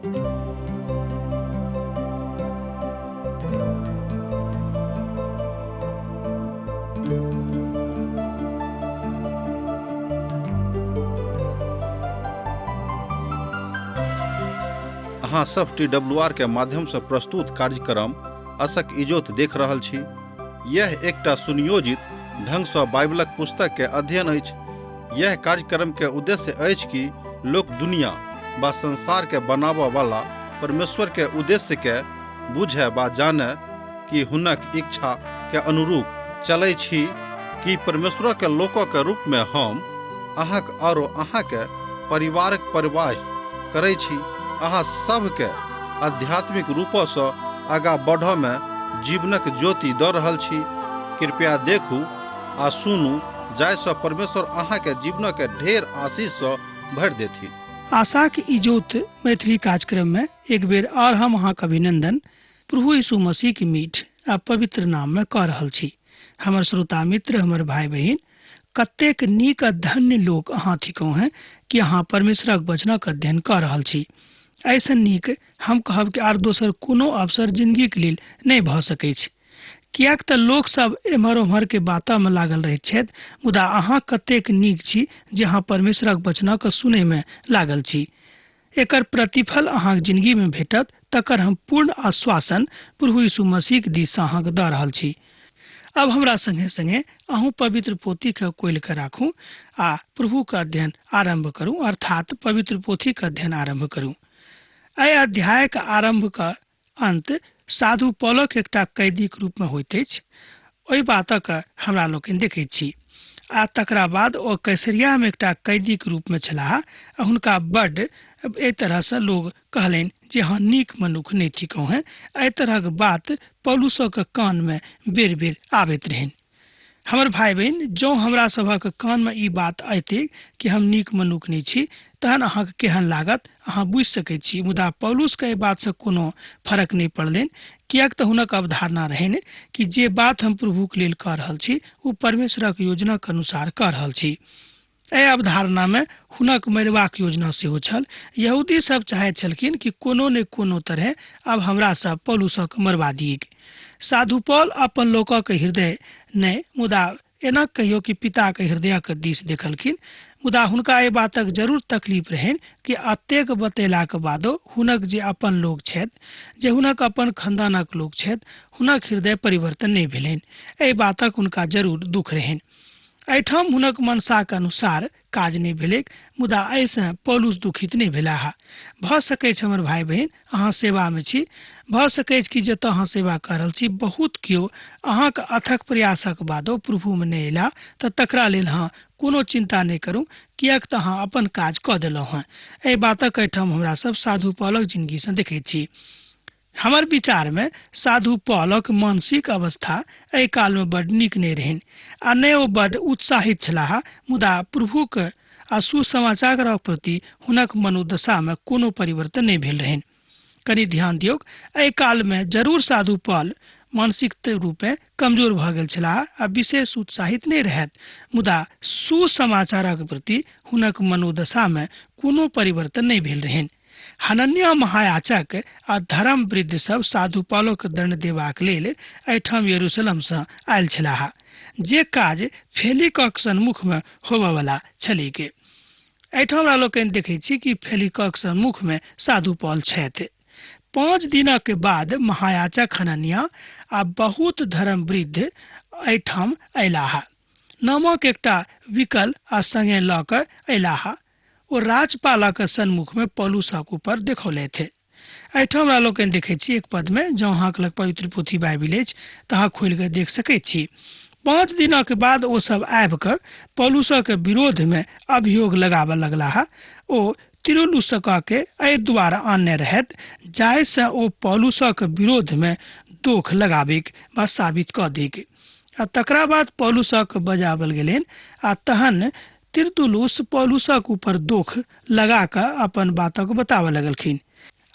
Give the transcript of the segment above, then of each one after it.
अहाँ सब T W R के माध्यम से प्रस्तुत कार्यक्रम असक इजोत देख रहल छी। यह एकटा सुनियोजित ढंग सँ बाइबलक पुस्तक के अध्ययन अछि। यह कार्यक्रम के उद्देश्य अछि कि लोक दुनिया बा संसार के बनाबऽ वाला परमेश्वर के उद्देश्य के बुझे बा जाने कि हुनक इच्छा के अनुरूप चलै छी कि परमेश्वर के लोक के रूप में हम अहाँक आरो अहाँ के परिवारक परवाह करै छी। अहाँ सबके आध्यात्मिक रूपसँ आगाँ बढ़ऽ में जीवनक ज्योति दऽ रहल छी। कृपया देखू आ सुनू जाहिसँ परमेश्वर अहाँके जीवनक ढेर आशीषसँ भरि देथिन। आशाक इजोत मैथिली कार्यक्रम में एक बेर और हम अहाँक अभिनंदन प्रभु यीशु मसीह के मीठ आ पवित्र नाम में कऽ रहल छी। हमर श्रोता मित्र, हमर भाई बहिन, कतेक नीक आ धन्य लोक अहाँ थिकहुँ हैं कि अहाँ परमेश्वरक वचनक अध्ययन कऽ रहल छी। एहिसँ नीक हम कहब कि आर दोसर कोनो अवसर जिंदगीक लेल नहि भऽ सकैछ। किएक तऽ लोक सब एम्हर ओम्हर के बातमे लागल रहैत छथि, मुदा अहाँ कतेक नीक छी जे अहाँ परमेश्वरक वचनक सुनैमे लागल छी। एकर प्रतिफल अहाँक जिंदगीमे भेटत तकर हम पूर्ण आश्वासन प्रभु यीशु मसीहक दिससँ अहाँके दऽ रहल छी। अब हमरा संगे संगे अहूँ पवित्र पोथीके खोलि कऽ राखू आ प्रभुके अध्ययन आरम्भ करू, अर्थात पवित्र पोथीके अध्ययन आरम्भ करू। एहि अध्यायक आरम्भके अन्त साधु पौलक एकटा कैदीक रूपमे होइत अछि, ओहि बातक हमरा लोकनि देखैत छी। आ तकरा बाद ओ कैसरियामे एकटा कैदीक रूपमे छलाह आ हुनका बड्ड एहि तरहसँ लोग कहलनि जे अहाँ नीक मनुख नहि थिकहुँ हेँ। एहि तरहक बात पौलुसक कानमे बेर-बेर आबैत रहनि। हमर भाइ बहिन, जँ हमरा सभक कानमे ई बात अयतैक कि हम नीक मनुख नहि छी, तहन अहाँके केहन लागत, अहाँ बुझि सकैत छी। मुदा पौलुसके एहि बातसँ कोनो फरक नहि पड़लनि, किएक तँ हुनक अवधारणा रहनि कि जे बात हम प्रभुक लेल कऽ रहल छी, ओ परमेश्वरक योजनाक अनुसार कऽ रहल छी। एहि अवधारणामे हुनक मरबाक योजना सेहो छल। यहूदी सब चाहैत छलखिन कि कोनो ने कोनो तरहे आब हमरा सब पौलुसक मरबा दियैक। साधु पौल अपन लोकक हृदय नहि, मुदा एना कहियो कि पिताक हृदयक दिस देखलखिन। मुदा हुनका एहि बातक जरूर तकलीफ रहनि कि अतेक बतेलाक बादो हुनक जे अपन लोक छथि, जे हुनक अपन खानदानक लोक छथि, हुनक हृदय परिवर्तन नहि भेलनि। एहि बातक हुनका जरूर दुख रहनि। एहिठाम हुनक मनसाक अनुसार काज नहि भेलैक, मुदा एहिसँ पौलुस दुखित नहि भेलाह। भऽ सकैछ हमर भाइ बहिन, अहाँ सेवामे छी। भऽ सकैछ कि जतऽ अहाँ सेवा कऽ रहल छी बहुत केओ अहाँक अथक प्रयासक बादो प्रभुमे नहि अयलाह, तऽ तकरा लेल अहाँ कोनो चिन्ता नहि करू, किएक तऽ अहाँ अपन काज कऽ देलहुँ हेँ। एहि बातक एहिठाम हमरा सब साधु पौलक जिनगीसँ देखैत छी। हमर विचारमे साधु पॉलक मानसिक अवस्था एहि कालमे बड्ड नीक नहि रहनि आ ने ओ बड्ड उत्साहित छलाह, मुदा प्रभुक आ सुसमाचारक प्रति हुनक मनोदशामे कोनो परिवर्तन नहि भेल रहनि। कनि ध्यान दियौक, एहि कालमे जरूर साधु पॉल मानसिक रूपेँ कमजोर भऽ गेल छलाह आ विशेष उत्साहित नहि रहथि, मुदा सुसमाचारक प्रति हुनक मनोदशामे कोनो परिवर्तन नहि भेल रहनि। हनन्या महायाजक आ धर्म वृद्ध सब साधु पौलक दण्ड देबाक लेल एहिठाम यरूशलेम सँ आयल छलाह, जे काज फेलिकक सन्मुख मे होबयवला छलैक। एहिठाम हमरा लोकनि देखैत छी कि फेलिकक सन्मुख मे साधु पौल छथि। 5 दिनक बाद महायाजक हनन्या आ बहुत धर्म वृद्ध एहिठाम अयलाह। नामक एकटा विकल आ संगे लऽ कऽ अयलाह। ओ राज्यपालक सन्मुखमे पौलुसक ऊपर देखौलथि। एहिठाम हमरा लोकनि देखैत छी एक पदमे, जँ अहाँक लग पवित्र पोथी बाइबिल अछि तऽ अहाँ खोलि कऽ देख सकैत छी। 5 दिनक बाद ओ सब आबि कऽ पौलुसक विरोधमे अभियोग लगाबऽ लगलाह। ओ तिरुलुसकके एहि द्वारा आनने रहथि जाहिसँ ओ पौलुसक विरोधमे दोख लगाबिक वा साबित कऽ दिक। आ तकरा बाद पौलुसक बजाबल गेलनि आ तहन तिरतुलुस पौलुसक ऊपर दोख लगा कऽ अपन बातक बताबऽ लगलखिन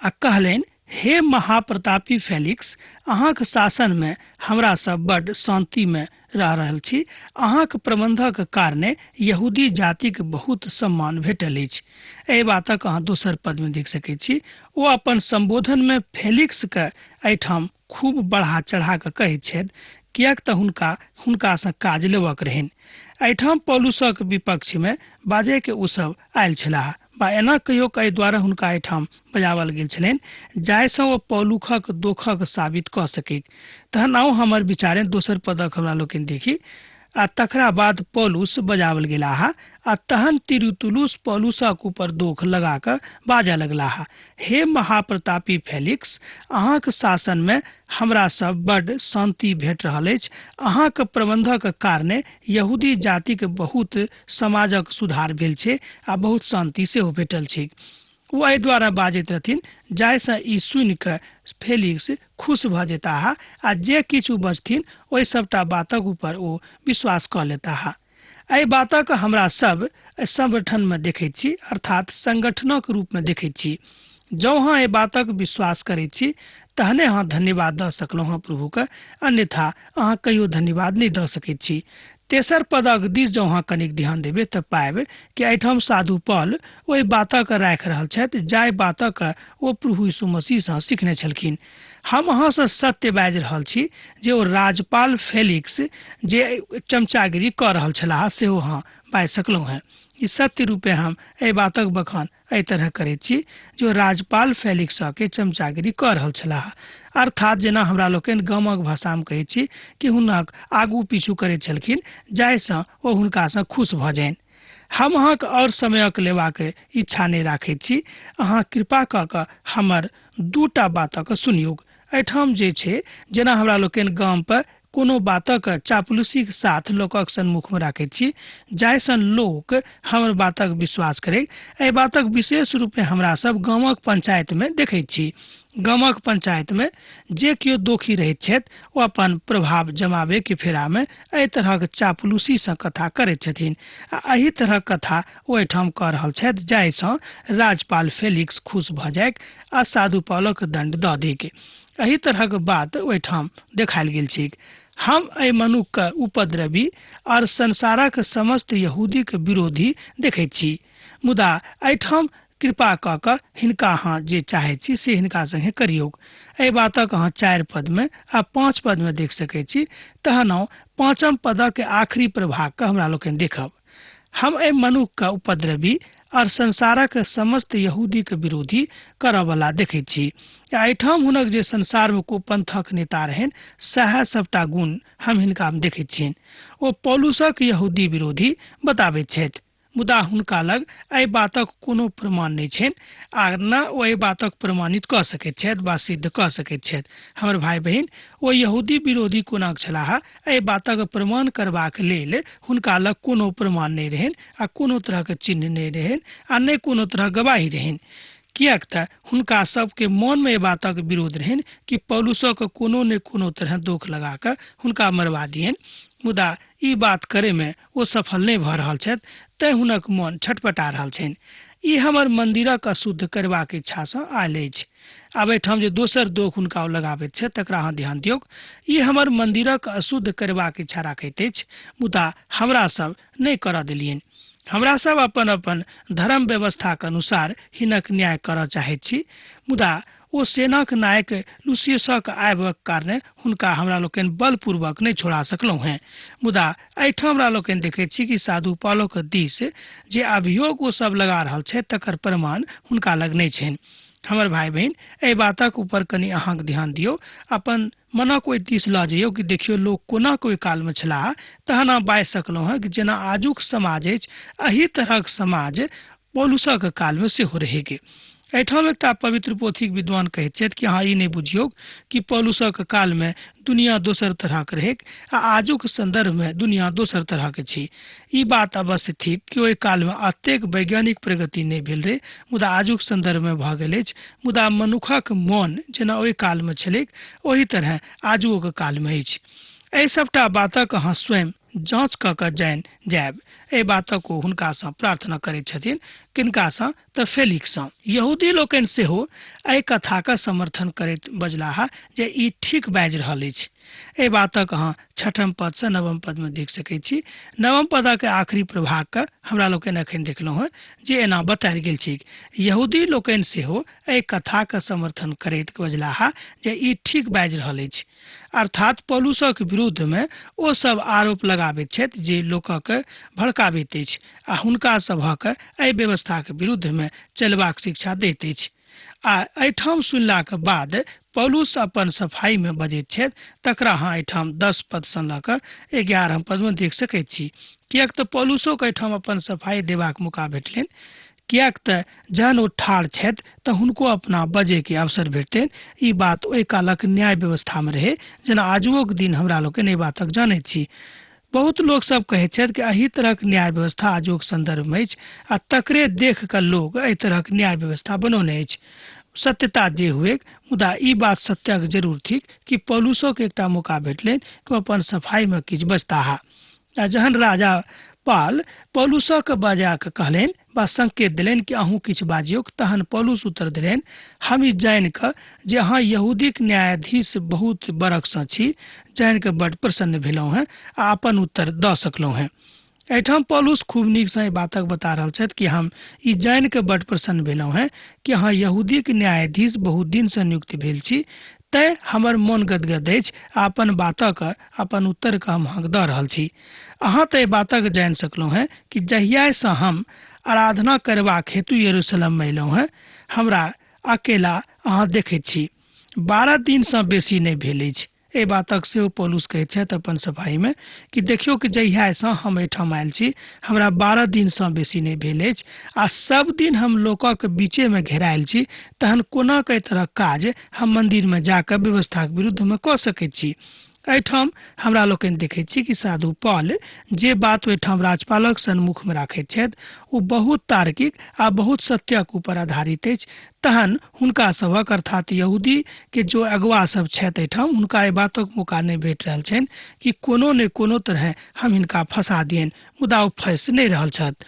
आ कहलनि, हे महाप्रतापी फेलिक्स, अहाँक शासनमे हमरा सब बड्ड शान्तिमे रह रहल छी। अहाँक प्रबन्धक कारणे यहूदी जातिक बहुत सम्मान भेटल अछि। एहि बातक अहाँ दोसर पदमे देख सकैत छी। ओ अपन सम्बोधनमे फेलिक्सके एहिठाम खूब बढ़ा चढ़ा कऽ कहैत छथि, किएक तऽ हुनका हुनकासँ काज लेबक रहनि। एहिठाम पौलुसक विपक्षमे बाजयके ओसभ आयल छलाह, बा एना कहियो एहि द्वारा हुनका एहिठाम बजाओल गेल छलनि जाहिसँ ओ पौलुखक दोखक साबित कऽ सकै। तहन आउ हमर विचारे दोसर पदक हमरा लोकनि देखी। आ तकरा बाद पौलुस बजाओल गेलाह आ तहन तिरुतुलुस पौलुसक ऊपर दोख लगा कऽ बाजऽ लगलाह, हे महाप्रतापी फेलिक्स, अहाँक शासनमे हमरा सब बड्ड शान्ति भेट रहल अछि। अहाँक प्रबन्धक कारणे यहूदी जातिक बहुत समाजक सुधार भेल छै आ बहुत शान्ति सेहो भेटल छै। ओ एहि द्वारा बाजैत रहथिन जाहिसँ ई सुनि कऽ फेलिक्स खुश भऽ जेताह आ जे किछु बजथिन ओहि सभटा बातक ऊपर ओ विश्वास कऽ लेताह। एहि बातक हमरा सब संगठनमे देखैत छी, अर्थात संगठनक रूपमे देखैत छी। जँ अहाँ एहि बातक विश्वास करैत छी तहने अहाँ धन्यवाद दऽ सकलहुँ हँ प्रभुके, अन्यथा अहाँ कहियो धन्यवाद नहि दऽ सकैत छी। तेसर पदक दिस जँ अहाँ कनिक ध्यान देबै तऽ पायब कि एहिठाम साधु पॉल ओहि बातक राखि रहल छथि जाहि बातक ओ प्रभु यीशु मसीहसँ सीखने छलखिन। हम अहाँसँ सत्य बाजि रहल छी जे ओ राज्यपाल फेलिक्स जे चमचागिरी कऽ रहल छलाह सेहो अहाँ बाजि सकलहुँ हेँ। ई सत्य रूपे हम एहि बातक बखान एहि तरह करैत छी जे ओ राज्यपाल फेलिक्सके चमचागिरी कऽ रहल छलाह, अर्थात जेना हमरा लोकनि गामक भाषामे कहैत छी कि हुनक आगू पीछू करैत छलखिन जाहिसँ ओ हुनकासँ खुश भऽ जाइन। हम अहाँके आओर समयक लेबाक इच्छा नहि राखैत छी। अहाँ कृपा कऽ कऽ हमर दूटा बातक सुनियौक। एहिठाम जे छै जेना हमरा लोकनि गामपर कोनो बातक चापलूसीक साथ लोकक सन्मुखमे राखैत छी जाहिसँ लोक हमर बातक विश्वास करै। एहि बातक विशेष रूपे हमरा सब गामक पंचायतमे देखैत छी। गामक पंचायतमे जे केओ दोखी रहैत छथि ओ अपन प्रभाव जमाबैके फेरामे एहि तरहक चापलूसीसँ कथा करैत छथिन आ एहि तरहक कथा ओ एहिठाम कऽ रहल छथि जाहिसँ राज्यपाल फेलिक्स खुश भऽ जाइक आ साधु पॉलक दण्ड दऽ दैक। एहि तरहक बात ओहिठाम देखायल गेल छैक। हम एहि मनुखके उपद्रवी आओर संसारक समस्त यहूदीक विरोधी देखैत छी, मुदा एहिठाम कृपा कऽ कऽ हिनका अहाँ जे चाहैत छी से हिनका संगे करियौक। एहि बातक अहाँ 4 पदमे आ 5 पदमे देख सकैत छी। तहन 5म पदक आखिरी प्रभागके हमरा लोकनि देखब। हम एहि मनुखके उपद्रवी आओर संसारक समस्त यहूदीक विरोधी करऽवला देखैत छी। एहिठाम हुनक जे संसारमे कुपंथक नेता रहनि सएह सभटा गुण हम हिनकामे देखैत छियनि। ओ पौलुसक यहूदी विरोधी बताबैत छथि, मुदा हुनका लग एहि बातक कोनो प्रमाण नहि छनि आ न ओ एहि बातक प्रमाणित कऽ सकैत छथि वा सिद्ध कऽ सकैत छथि। हमर भाय बहिन, ओ यहूदी विरोधी कोनाक छलाह एहि बातक प्रमाण करबाक लेल हुनका लग कोनो प्रमाण नहि रहनि आ कोनो तरहक चिन्ह नहि रहनि आ नहि कोनो तरहक गवाही रहनि, किएक तऽ हुनका सबके मनमे एहि बातक विरोध रहनि कि पौलुसक कोनो ने कोनो तरह दोख लगा कऽ हुनका मरवा दियनि। मुदा ई बात करैमे ओ सफल नहि भऽ रहल छथि, तैँ हुनक मन छटपटा रहल छनि। ई हमर मन्दिरक अशुद्ध करबाक इच्छासँ आयल अछि। आब एहिठाम जे दोसर दोख हुनका ओ लगाबैत छथि तकरा अहाँ ध्यान दियौक। ई हमर मन्दिरक अशुद्ध करबाक इच्छा राखैत अछि, मुदा हमरा सब नहि करऽ देलियनि। हमरा सब अपन अपन धर्म व्यवस्थाक अनुसार हिनक न्याय करऽ चाहैत छी, मुदा ओ सेनाक नायक लुसियसक आयबक कारणे हुनका हमरा लोकनि बलपूर्वक नहि छोड़ा सकलहुँ हेँ। मुदा एहिठाम हमरा लोकनि देखैत छी कि साधु पॉलोक दिस जे अभियोग ओ सब लगा रहल छथि तकर प्रमाण हुनका लग नहि छनि। हमर भाय बहिन, एहि बातक ऊपर कनि अहाँक ध्यान दियौ। अपन मनक ओहि दिस लऽ जइयौ कि देखियौ लोक कोना ओहि कालमे छलाह, तहन अहाँ बाजि सकलहुँ हेँ कि जेना आजुक समाज अछि एहि तरहक समाज पौलुसक कालमे सेहो रहैक। एहिठाम एकटा पवित्र पोथीक विद्वान कहैत छथि कि अहाँ ई नहि बुझियौक कि पौलुसक कालमे दुनिया दोसर तरहक रहैक आ आजुक सन्दर्भमे दुनिया दोसर तरहक छी। ई बात अवश्य थिक कि ओहि कालमे अतेक वैज्ञानिक प्रगति नहि भेल रहै, मुदा आजुक सन्दर्भमे भऽ गेल अछि। मुदा मनुखक मन जेना ओहि कालमे छलैक ओहि तरहे आजुओक कालमे अछि। एहि सभटा बातक अहाँ स्वयं जाँच कऽ कऽ जानि जायब। एहि बातक ओ हुनकासँ प्रार्थना करैत छथिन। किनकासँ? तऽ फेलिक्ससँ। यहूदी लोकनि सेहो एहि कथाक समर्थन करैत बजलाह जे ई ठीक बाजि रहल अछि। एहि बातक अहाँ छठम पदसँ नवम पदमे देख सकैत छी। नवम पदक आखिरी प्रभागके हमरा लोकनि एखन देखलहुँ हेँ जे एना बतायल गेल छैक, यहूदी लोकनि सेहो एहि कथाक समर्थन करैत बजलाह जे ई ठीक बाजि रहल अछि। अर्थात पौलुसक विरुद्धमे ओ सब आरोप लगाबैत छथि जे लोकक भड़काबैत अछि आ हुनका सभक एहि व्यवस्थाक विरुद्धमे चलबाक शिक्षा दैत अछि। आ एहिठाम सुनलाक बाद पौलुस अपन सफाईमे बजैत छथि, तकरा अहाँ एहिठाम 10 पदसँ लऽ कऽ 11 पदमे देख सकैत छी। किएक तऽ पौलुसोके एहिठाम अपन सफाई देबाक मौका भेटलनि, किएक तऽ जहन ओ ठाढ़ छथि तऽ हुनको अपना बजैके अवसर भेटतनि। ई बात ओहि कालक न्याय व्यवस्थामे रहै, जेना आजुओक दिन हमरा लोकनि एहि बातक जानैत छी। बहुत लोक सब कहैत छथि कि एहि तरहक न्याय व्यवस्था आजुक संदर्भमे अछि आ तकरे देख कऽ लोक एहि तरहक न्याय व्यवस्था बनौने अछि। सत्यता जे हुए, मुदा ई बात सत्यक जरूर थिक कि पौलुसोके एकटा मौका भेटलनि कि ओ अपन सफाईमे किछु बजताह। आ जहन राजा पाल पौलुसक बजा कऽ कहलनि वा संकेत देलनि कि अहूँ किछु बाजियौक, तहन पौलुस उत्तर देलनि, हम ई जानि कऽ जे अहाँ यहूदीक न्यायाधीश बहुत बरखसँ छी, जानि कऽ बड्ड प्रसन्न भेलहुँ हेँ आ अपन उत्तर दऽ सकलहुँ हेँ। एहिठाम पौलुस खूब नीकसँ एहि बातक बता रहल छथि कि हम ई जानि कऽ बड्ड प्रसन्न भेलहुँ हेँ कि अहाँ यहूदीक न्यायाधीश बहुत दिनसँ नियुक्त भेल छी, तैँ हमर मोन गदगद अछि आ अपन बातक अपन उत्तरके हम अहाँके दऽ रहल छी। अहाँ तऽ एहि बातक जानि सकलहुँ हेँ कि जहियासँ हम आराधना करबाक हेतु यरूशलेममे अयलहुँ हेँ, हमरा अकेला अहाँ देखैत छी। 12 दिनसँ बेसी नहि भेल अछि। एहि बातक सेहो पौलुस कहैत छथि अपन सफाईमे कि देखियौ कि जहियासँ हम एहिठाम आयल छी, हमरा 12 दिनसँ बेसी नहि भेल अछि आ सब दिन हम लोकक बीचेमे घेरायल छी, तहन कोना कऽ एहि तरहक काज हम मन्दिरमे जाकऽ व्यवस्थाक विरुद्धमे कऽ सकैत छी। एहिठाम हमरा लोकनि देखैत छी कि साधु पॉल जे बात ओहिठाम राजपालक सन्मुखमे राखैत छथि ओ बहुत तार्किक आ बहुत सत्यक ऊपर आधारित अछि। तहन हुनका सभक अर्थात यहूदी के जो अगुआ सब छथि एहिठाम, हुनका एहि बातक मौका नहि भेट रहल छनि कि कोनो ने कोनो तरहे हम हिनका फंसा दियनि, मुदा ओ फंसि नहि रहल छथि।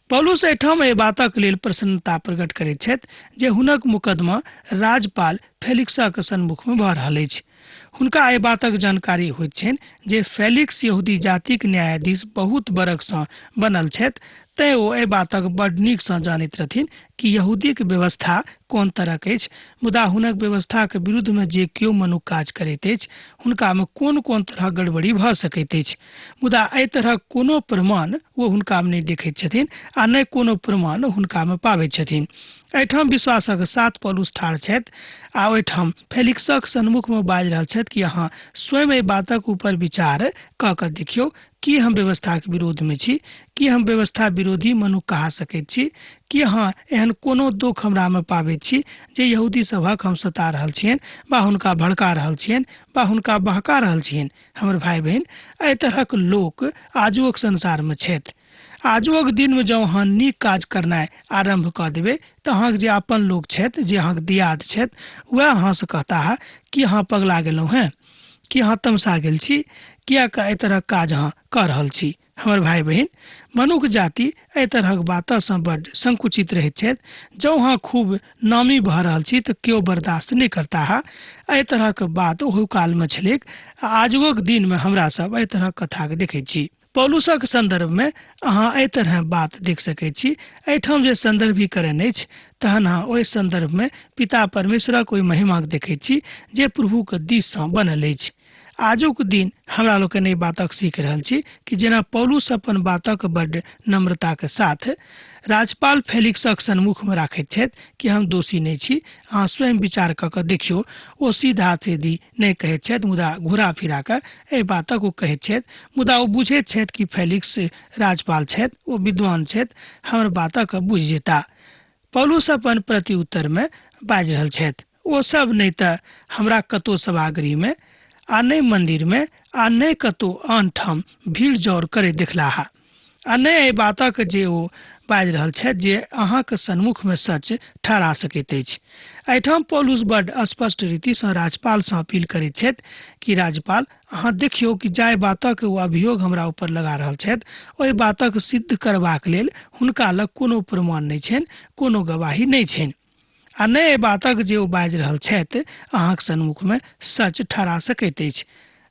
पौलुस एहिठाम एहि बातक लेल प्रसन्नता प्रकट करैत छथि जे हुनक मुकदमा राज्यपाल फेलिक्सक सन्मुखमे भऽ रहल अछि। हुनका एहि बातक जानकारी होइत छनि जे फेलिक्स यहूदी जातिक न्यायाधीश बहुत बरखसँ बनल छथि, तैँ ओ एहि बातक बड्ड नीकसँ जानैत रहथिन कि यहूदीक व्यवस्था कोन तरहक अछि, मुदा हुनक व्यवस्थाक विरुद्धमे जे केओ मनुख काज करैत अछि हुनकामे कोन कोन तरहक गड़बड़ी भऽ सकैत अछि। मुदा एहि तरहक कोनो प्रमाण ओ हुनकामे नहि देखैत छथिन आ नहि कोनो प्रमाण हुनकामे पाबैत छथिन। एहिठाम विश्वासक साथ पौलुस ठाढ़ छथि आ ओहिठाम फेलिक्सक सन्मुखमे बाजि रहल छथि कि अहाँ स्वयं एहि बातक ऊपर विचार कऽ कऽ देखियौ, की हम व्यवस्थाक विरोधमे छी? की हम व्यवस्था विरोधी मनुख कहा सकैत छी? की अहाँ एहन कोनो दुख हमरामे पाबैत छी जे यहूदी सभक हम सता रहल छियनि वा हुनका भड़का रहल छियनि वा हुनका बहका रहल छियनि? हमर भाय बहिन, एहि तरहक लोक आजुक संसारमे छथि। आजुक दिनमे जँ अहाँ नीक काज करनाइ आरम्भ कऽ देबै तऽ अहाँके जे अपन लोक छथि, जे अहाँके दियाद छथि, वएह अहाँसँ कहताह कि अहाँ पगला गेलहुँ हेँ, कि अहाँ तमसा गेल छी, किएक एहि तरहक काज अहाँ कऽ रहल छी। हमर भाय बहिन, मनुख जाति एहि तरहक बातसँ बड्ड संकुचित रहैत छथि। जँ अहाँ खूब नामी भऽ रहल छी तऽ केओ बर्दाश्त नहि करताह। एहि तरहक बात ओहू कालमे छलैक आ आजुक दिनमे हमरा सब एहि तरहक कथाके देखैत छी। पौलुसक संदर्भमे अहाँ एहि तरहे बात देख सकैत छी। एहिठाम जे संदर्भीकरण अछि तहन अहाँ ओहि संदर्भमे पिता परमेश्वरक ओहि महिमाक देखैत छी जे प्रभुक दिससँ बनल अछि। आजुक दिन हमरा लोकनि एहि बातक सीख रहल छी कि जेना पौलुस अपन बातक बड्ड नम्रताक साथ राज्यपाल फेलिक्सक सन्मुखमे राखैत छथि कि हम दोषी नहि छी, अहाँ स्वयं विचार कऽ कऽ देखियौ। ओ सीधा सीधी नहि कहैत छथि, मुदा घुरा फिरा कऽ एहि बातक ओ कहैत छथि। मुदा ओ बुझैत छथि कि फेलिक्स राज्यपाल छथि, ओ विद्वान छथि, हमर बातक बुझि जेता। पौलुस अपन प्रत्युत्तरमे बाजि रहल छथि, ओ सब नहि तऽ हमरा कतौ सभागृहमे आ नहि मन्दिरमे आ नहि कतौ आन ठाम भीड़ जौर करैत देखलाह, आ नहि एहि बातक जे ओ बाजि रहल छथि जे अहाँक सन्मुखमे सच ठहरा सकैत अछि। एहिठाम पौलुस बड्ड स्पष्ट रीतिसँ राज्यपालसँ अपील करैत छथि कि राज्यपाल, अहाँ देखियौ कि जाहि बातक ओ अभियोग हमरा ऊपर लगा रहल छथि ओहि बातक सिद्ध करबाक लेल हुनका लग कोनो प्रमाण नहि छनि, कोनो गवाही नहि छनि, आ नहि एहि बातक जे ओ बाजि रहल छथि अहाँक सन्मुखमे सच ठहरा सकैत अछि।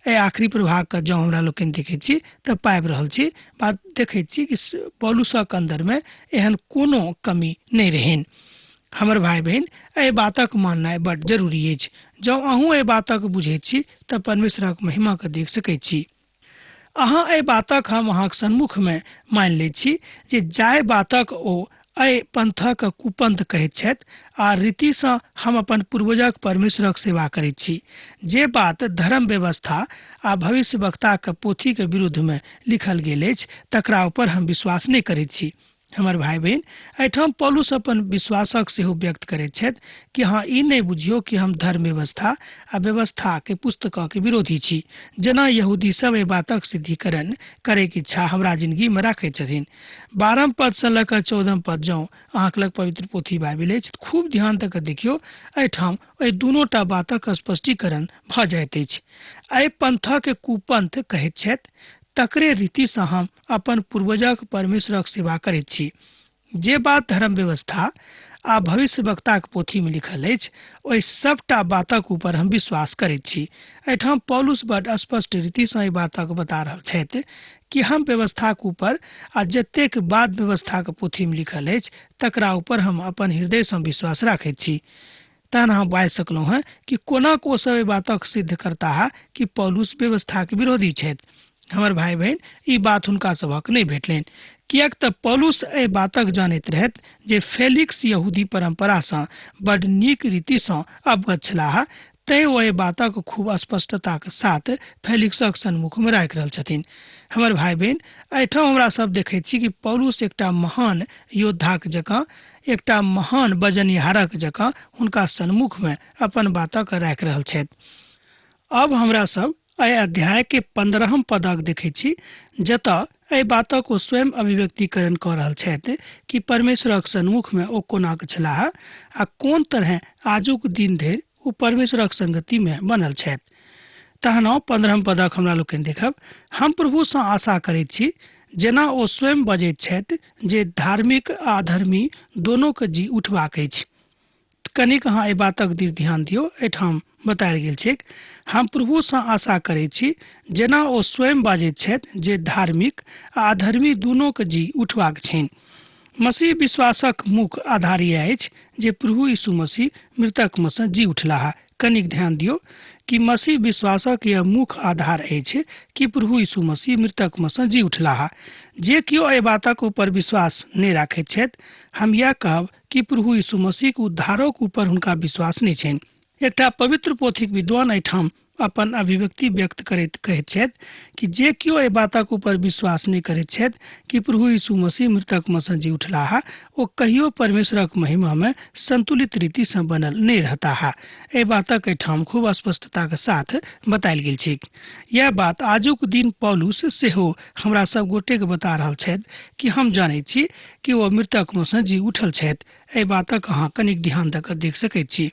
एहि आखिरी प्रभागके जँ हमरा लोकनि देखैत छी तऽ पाबि रहल छी बात, देखैत छी कि पौलुसक अन्दरमे एहन कोनो कमी नहि रहनि। हमर भाय बहिन, एहि बातक माननाइ बड्ड जरूरी अछि। जँ अहूँ एहि बातक बुझैत छी तऽ परमेश्वरक महिमाके देख सकैत छी। अहाँ एहि बातक हम अहाँक सन्मुखमे मानि लैत छी जे जाहि बातक ओ एहि पंथक कुपंथ कहैत छथि आ रीतिसँ हम अपन पूर्वजक परमेश्वरक सेवा करैत छी, जे बात धर्म व्यवस्था आ भविष्यवक्ताक पोथीक विरुद्धमे लिखल गेल अछि तकरा ऊपर हम विश्वास नहि करैत छी। हमर भाय बहिन, एहिठाम पौलुस अपन विश्वासक सेहो व्यक्त करैत छथि कि अहाँ ई नहि बुझियौ कि हम धर्म व्यवस्था आ व्यवस्थाके पुस्तकके विरोधी छी, जेना यहूदी सब एहि बातक सिद्धिकरण करैके इच्छा हमरा जिंदगीमे राखैत छथिन। 12 पदसँ लऽ कऽ 14 पद जँ अहाँके लग पवित्र पोथी बाइबिल अछि खूब ध्यान दऽ कऽ देखियौ, एहिठाम एहि दुनूटा बातक स्पष्टीकरण भऽ जाइत अछि। एहि पंथक कुपंथ कहैत छथि तकरे रीतिसँ हम अपन पूर्वजक परमेश्वरक सेवा करैत छी। जे बात धर्म व्यवस्था आ भविष्यवक्ताक पोथीमे लिखल अछि ओहि सभटा बातक ऊपर हम विश्वास करैत छी। एहिठाम पौलुस बड स्पष्ट रीतिसँ एहि बातक बता रहल छथि कि हम व्यवस्थाक ऊपर आ जतेक बात व्यवस्थाक पोथीमे लिखल अछि तकरा ऊपर हम अपन हृदयसँ विश्वास राखैत छी। तहन अहाँ बाजि सकलहुँ हेँ कि कोना ओ सब एहि बातक सिद्ध करताह कि पौलुस व्यवस्थाक विरोधी छथि। हमर भाय बहिन, ई बात हुनका सभक नहि भेटलनि, किएक तऽ पौलुस एहि बातक जानैत रहथि जे फेलिक्स यहूदी परम्परासँ बड नीक रीतिसँ अवगत छलाह, तैँ ओ एहि बातक खूब स्पष्टताक साथ फेलिक्सक सन्मुखमे राखि रहल छथिन। हमर भाय बहिन, एहिठाम हमरा सब देखैत छी कि पौलुस एकटा महान योद्धाक जकाँ, एकटा महान बजनिहारक जकाँ हुनका सन्मुखमे अपन बातक राखि रहल छथि। अब हमरा सब एहि अध्याय के 15 पदक देखैत छी जतऽ एहि बातक ओ स्वयं अभिव्यक्तिकरण कऽ रहल छथि कि परमेश्वरक सन्मुखमे ओ कोनाक छलाह आ कोन तरहे आजुक दिन धरि ओ परमेश्वरक संगतिमे बनल छथि। तहन 15 पदक हमरा लोकनि देखब, हम प्रभुसँ आशा करैत छी जेना ओ स्वयं बजैत छथि जे धार्मिक आ अधर्मी दोनोके जी उठबाक अछि। कनिक अहाँ एहि बातक दिस ध्यान दियौ, एहिठाम बतायल गेल छैक, हम प्रभुसँ आशा करैत छी जेना ओ स्वयं बाजैत छथि जे धार्मिक आ अधर्मी दुनूके जी उठबाक छनि। मसीह विश्वासक मुख्य आधार यैह अछि जे प्रभु यीशु मसीह मृतकमे सँ जी उठलाह। कनिक ध्यान दियौ कि मसीह विश्वासक यह मुख्य आधार अछि कि प्रभु यीशु मसीह मृतकमे सँ जी उठलाह। जे केओ एहि बातक ऊपर विश्वास नहि राखैत छथि, हम यैह कहब कि प्रभु यीशु मसीहक उद्धारोक ऊपर हुनका विश्वास नहि छनि। एकटा पवित्र पोथीक विद्वान एहिठाम अपन अभिव्यक्ति व्यक्त करैत कहैत छथि कि जे केओ एहि बातक ऊपर विश्वास नहि करैत छथि कि प्रभु यीशु मसीह मृतकमे सँ जी उठलाह, ओ कहियो परमेश्वरक महिमामे संतुलित रीतिसँ बनल नहि रहताह। एहि बातक एहिठाम खूब स्पष्टताक साथ बतायल गेल छैक। यैह बात आजुक दिन पौलुस सेहो हमरा सब गोटेके बता रहल छथि कि हम जानैत छी कि ओ मृतकमे सँ जी उठल छथि। एहि बातक अहाँ कनिक ध्यान दऽ कऽ देख सकैत छी।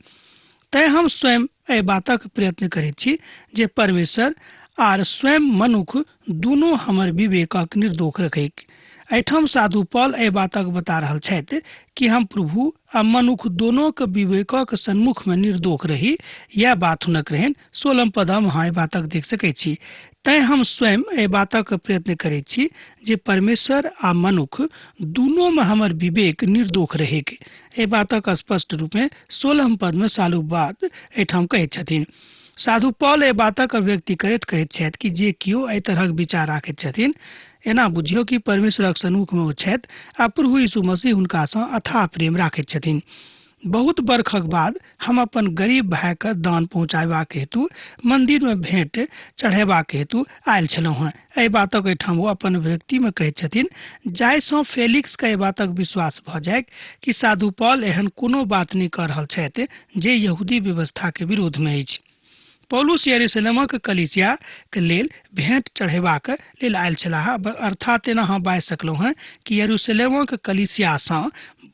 तैँ हम स्वयं एहि बातक प्रयत्न करैत छी जे परमेश्वर आर स्वयं मनुख दुनू हमर विवेकक निर्दोष रखैक। एहिठाम साधु पॉल एहि बातक बता रहल छथि कि हम प्रभु आ मनुख दोनोक विवेकक सन्मुखमे निर्दोष रही। यैह बात हुनक रहनि। 16 पदमे अहाँ एहि बातक देख सकैत छी। तैँ हम स्वयं एहि बातक प्रयत्न करैत छी जे परमेश्वर आ मनुख दुनूमे हमर विवेक निर्दोष रहैक। एहि बातक स्पष्ट रूपमे 16 पदमे सालू बात एहिठाम कहैत छथिन। साधु पॉल एहि बातक अभिव्यक्ति करैत कहैत छथि कि जे केओ एहि तरहक विचार राखैत छथिन, एना बुझियौ कि परमेश्वरक सन्मुखमे ओ छथि आ प्रभु यीशु मसीह हुनकासँ अथाह प्रेम राखैत छथिन। बहुत बरखक बाद हम अपन गरीब भायके दान पहुँचाबबाक हेतु मन्दिरमे भेंट चढ़ेबाक हेतु आयल छलहुँ हेँ। एहि बातक एहिठाम ओ अपन अभिव्यक्तिमे कहैत छथिन, जाहिसँ फेलिक्सके एहि बातक विश्वास भऽ जाइक कि साधु पॉल एहन कोनो बात नहि कऽ रहल छथि जे यहूदी व्यवस्थाके विरोधमे अछि। पौलुस यरूशलेमक कलीसियाके लेल भेंट चढ़ेबाक लेल आयल छलाह। अर्थात एना अहाँ बाजि सकलहुँ हेँ कि यरूशलेमक कलीसियासँ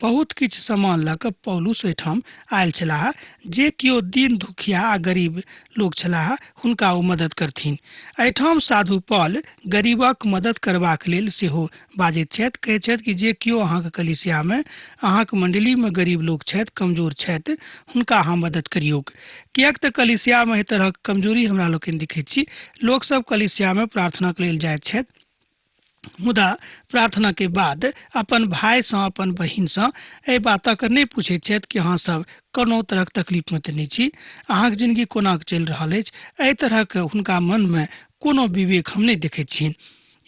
बहुत किछु सामान लऽ कऽ पौलुस ओहिठाम आयल छलाह। जे केओ दीन दुखिया आ गरीब लोक छलाह हुनका ओ मदद करथिन। एहिठाम साधु पॉल गरीबक मदद करबाक लेल सेहो बाजैत छथि। कहैत छथि कि जे केओ अहाँके कलीसियामे, अहाँके मण्डलीमे गरीब लोक छथि, कमजोर छथि, हुनका अहाँ मदद करियौक। किएक तऽ कलीसियामे एहि तरहक कमजोरी हमरा लोकनि देखैत छी। लोकसभ कलीसियामे प्रार्थनाक लेल जाइत छथि, मुदा प्रार्थनाके बाद अपन भायसँ, अपन बहिनसँ एहि बातक नहि पूछैत छथि कि अहाँ सब कोनो तरहक तकलीफमे तऽ नहि छी, अहाँके जिनगी कोना चलि रहल अछि। एहि तरहक हुनका मनमे कोनो विवेक हम नहि देखैत छियनि।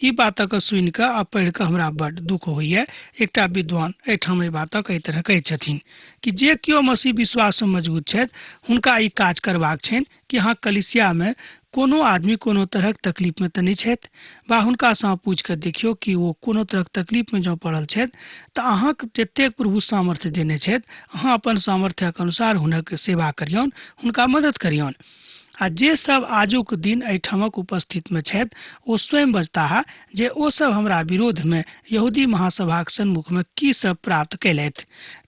ई बातक सुनि कऽ आ पढ़ि कऽ हमरा बड्ड दुःख होइए। एकटा विद्वान एहिठाम एहि बातक एहि तरह कहैत छथिन कि जे केओ मसीह विश्वाससँ मजबूत छथि हुनका ई काज करबाक छनि कि अहाँ कलीसियामे कोनो आदमी कोनो तरहक तकलीफमे तऽ नहि छथि, वा हुनकासँ अहाँ पूछि कऽ देखियौ कि ओ कोनो तरहक तकलीफमे जँ पड़ल छथि तऽ अहाँक जतेक प्रभु सामर्थ्य देने छथि अहाँ अपन सामर्थ्यक अनुसार हुनक सेवा करियौन, हुनका मदद करियौन। आ जे सब आजुक दिन एहिठामक उपस्थितमे छथि ओ स्वयं बजताह जे ओ सब हमरा विरोधमे यहूदी महासभाक सन्मुखमे की सब प्राप्त कयलथि,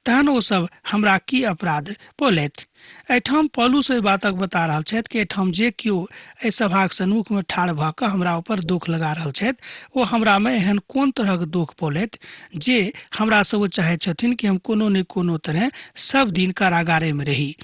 तहन ओ सब हमरा की अपराध पौलथि। एहिठाम पौलुस ओहि बातक बता रहल छथि कि एहिठाम जे केओ एहि सभाक सन्मुखमे ठाढ़ भऽ कऽ हमरा ऊपर दोख लगा रहल छथि ओ हमरामे एहन कोन तरहक दोख पौलथि जे हमरासँ ओ चाहैत छथिन कि हम कोनो ने कोनो तरहे सब दिन कारागारेमे रही।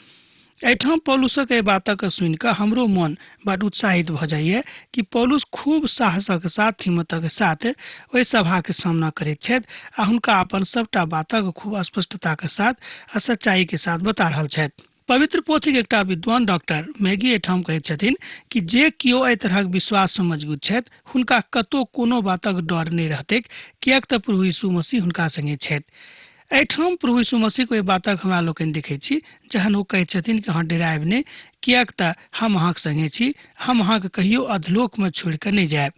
एहिठाम पौलुसक एहि बातक सुनि कऽ हमरो मन बड उत्साहित भऽ जाइए कि पौलुस खूब साहसक साथ, हिम्मतक साथ ओहि सभाके सामना करैत छथि आ हुनका अपन सबटा बातक खूब स्पष्टताक साथ आ सच्चाईके साथ बता रहल छथि। पवित्र पोथीक एकटा विद्वान डॉक्टर मैगी एहिठाम कहैत छथिन कि जे केओ एहि तरहक विश्वाससँ मजगूत छथि हुनका कतौ कोनो बातक डर नहि रहतैक, किएक तऽ प्रभु यीशु मसीह हुनका संगे छथि। एहिठाम प्रभु यीशु मसीहक ओहि बातक हमरा लोकनि देखैत छी जहन ओ कहैत छथिन कि अहाँ डरायब नहि, किएक तऽ हम अहाँक संगे छी, हम अहाँके कहियो अधलोकमे छोड़ि कऽ नहि जायब।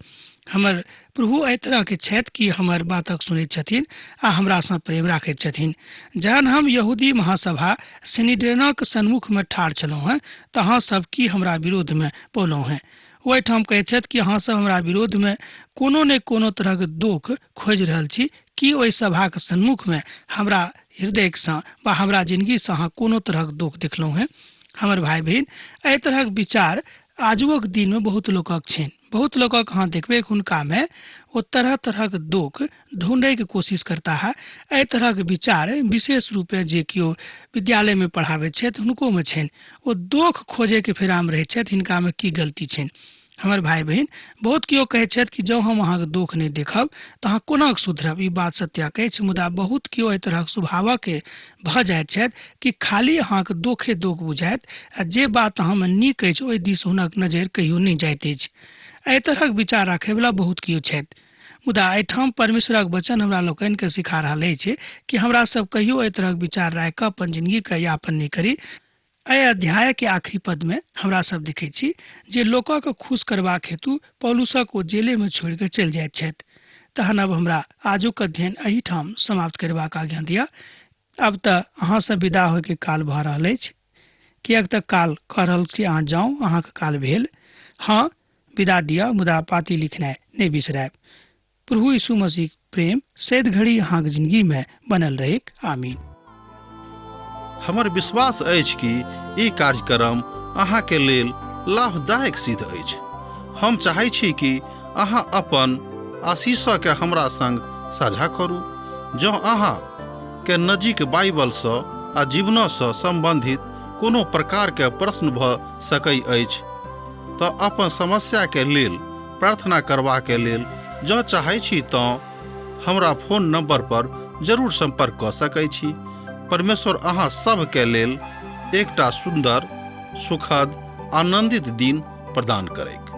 हमर प्रभु एहि तरहके छथि कि हमर बातक सुनैत छथिन आ हमरासँ प्रेम राखैत छथिन। जहन हम यहूदी महासभा सिनिड्रेनक सन्मुखमे ठाढ़ छलहुँ हेँ तऽ अहाँ सब की हमरा विरोधमे पौलहुँ हेँ? ओ एहिठाम कहैत छथि कि अहाँ सब हमरा विरोधमे कोनो ने कोनो तरहक दोख खोजि रहल छी, की ओहि सभाक सन्मुखमे हमरा हृदयसँ वा हमरा जिनगीसँ अहाँ कोनो तरहक दोख देखलहुँ हेँ? हमर भाय बहिन, एहि तरहक विचार आजुओक दिनमे बहुत लोकक छनि। बहुत लोकक अहाँ देखबै हुनकामे ओ तरह तरहक दोख ढूँढैके कोशिश करता है। एहि तरहक विचार विशेष रूपे जे केओ विद्यालयमे पढ़ाबैत छथि हुनकोमे छनि। ओ दोख खोजैके फेरामे रहैत छथि हिनकामे की गलती छनि। हमर भाय बहिन, बहुत केओ कहैत छथि कि जँ हम अहाँके दोख नहि देखब तऽ अहाँ कोना सुधरब। ई बात सत्यक अछि, मुदा बहुत केओ एहि तरहक स्वभावके भऽ जाइत छथि कि खाली अहाँके दोखे दोख बुझायत आ जे बात अहाँमे नीक अछि ओहि दिस हुनक नजरि कहियो नहि जाइत अछि। एहि तरहक विचार राखयवला बहुत केओ छथि। मुदा एहिठाम परमेश्वरक वचन हमरा लोकनिकेँ सिखा रहल अछि कि हमरा सब कहियो एहि तरहक विचार राखि कऽ अपन जिनगीके यापन नहि करी। एहि अध्यायके आखिरी पदमे हमरा सब देखैत छी जे लोकक खुश करबाक हेतु पौलुसक ओ जेलेमे छोड़ि कऽ चलि जाइत छथि। तहन अब हमरा आजुक अध्ययन एहिठाम समाप्त करबाक आज्ञा दिअ। अब तऽ अहाँसँ विदा होइके काल भऽ रहल अछि, किएक तऽ काल कह रहल छी अहाँ जाउ, अहाँके काल भेल। हँ, विदा दिअ, मुदा पाती लिखनाइ नहि बिसरायब। प्रभु यीशु मसीह प्रेम सैद घड़ी अहाँके जिंदगी में बनल रहेक। आमीन। हमर विश्वास अछि कि ई कार्यक्रम अहाँके लेल लाभदायक सिद्ध अछि। हम चाहै छी कि अहाँ अपन आशीषके हमरा संग साझा करू। जँ अहाँ के नजीक बाइबलसँ आ जीवनसँ सम्बन्धित कोनो प्रकारके प्रश्न भऽ सकै अछि तऽ अपन समस्याके लेल प्रार्थना करबाके लेल जँ चाहै छी तँ हमरा फोन नंबर पर जरूर संपर्क कऽ सकै छी। परमेश्वर अहाँ सभके लेल एकटा सुन्दर, सुखद, आनंदित दिन प्रदान करैक।